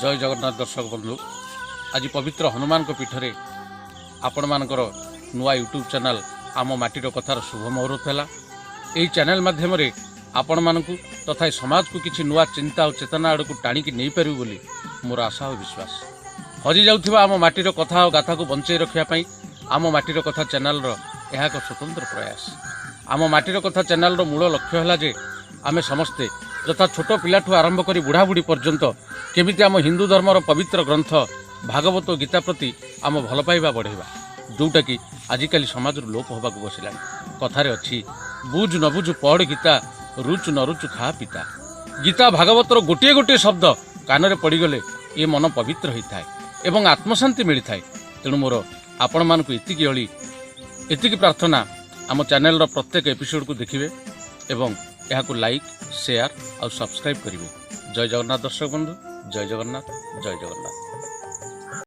ଜୟ ଜଗନ୍ନାଥ ଦର୍ଶକ ବନ୍ଧୁ। ଆଜି ପବିତ୍ର ହନୁମାନଙ୍କ ପୀଠରେ ଆପଣମାନଙ୍କର ନୂଆ ୟୁଟ୍ୟୁବ୍ ଚ୍ୟାନେଲ୍ ଆମ ମାଟିର କଥାର ଶୁଭ ମୁହୂର୍ତ୍ତ ହେଲା। ଏହି ଚ୍ୟାନେଲ୍ ମାଧ୍ୟମରେ ଆପଣମାନଙ୍କୁ ତଥା ଏ ସମାଜକୁ କିଛି ନୂଆ ଚିନ୍ତା ଓ ଚେତନା ଆଡ଼କୁ ଟାଣିକି ନେଇପାରିବୁ ବୋଲି ମୋର ଆଶା ଓ ବିଶ୍ୱାସ। ହଜିଯାଉଥିବା ଆମ ମାଟିର କଥା ଓ ଗାଥାକୁ ବଞ୍ଚେଇ ରଖିବା ପାଇଁ ଆମ ମାଟିର କଥା ଚ୍ୟାନେଲ୍ର ଏହା ଏକ ସ୍ୱତନ୍ତ୍ର ପ୍ରୟାସ। ଆମ ମାଟିର କଥା ଚ୍ୟାନେଲ୍ର ମୂଳ ଲକ୍ଷ୍ୟ ହେଲା ଯେ ଆମେ ସମସ୍ତେ, ଯଥା ଛୋଟ ପିଲାଠୁ ଆରମ୍ଭ କରି ବୁଢ଼ାବୁଢ଼ୀ ପର୍ଯ୍ୟନ୍ତ, କେମିତି ଆମ ହିନ୍ଦୁ ଧର୍ମର ପବିତ୍ର ଗ୍ରନ୍ଥ ଭାଗବତ ଓ ଗୀତା ପ୍ରତି ଆମ ଭଲ ପାଇବା ବଢ଼େଇବା, ଯେଉଁଟାକି ଆଜିକାଲି ସମାଜରୁ ଲୋପ ହେବାକୁ ବସିଲାଣି। କଥାରେ ଅଛି, ବୁଝ ନ ବୁଝୁ ପଢ଼ ଗୀତା, ରୁଚୁ ନ ରୁଚୁ ଖା ପିତା। ଗୀତା ଭାଗବତର ଗୋଟିଏ ଗୋଟିଏ ଶବ୍ଦ କାନରେ ପଡ଼ିଗଲେ ଏ ମନ ପବିତ୍ର ହୋଇଥାଏ ଏବଂ ଆତ୍ମଶାନ୍ତି ମିଳିଥାଏ। ତେଣୁ ମୋର ଆପଣମାନଙ୍କୁ ଏତିକି ଅଳି, ଏତିକି ପ୍ରାର୍ଥନା, ଆମ ଚ୍ୟାନେଲର ପ୍ରତ୍ୟେକ ଏପିସୋଡ଼କୁ ଦେଖିବେ ଏବଂ ଏହାକୁ ଲାଇକ୍, ସେୟାର ଆଉ ସବସ୍କ୍ରାଇବ୍ କରିବେ। ଜୟ ଜଗନ୍ନାଥ ଦର୍ଶକ ବନ୍ଧୁ, ଜୟ ଜଗନ୍ନାଥ, ଜୟ ଜଗନ୍ନାଥ।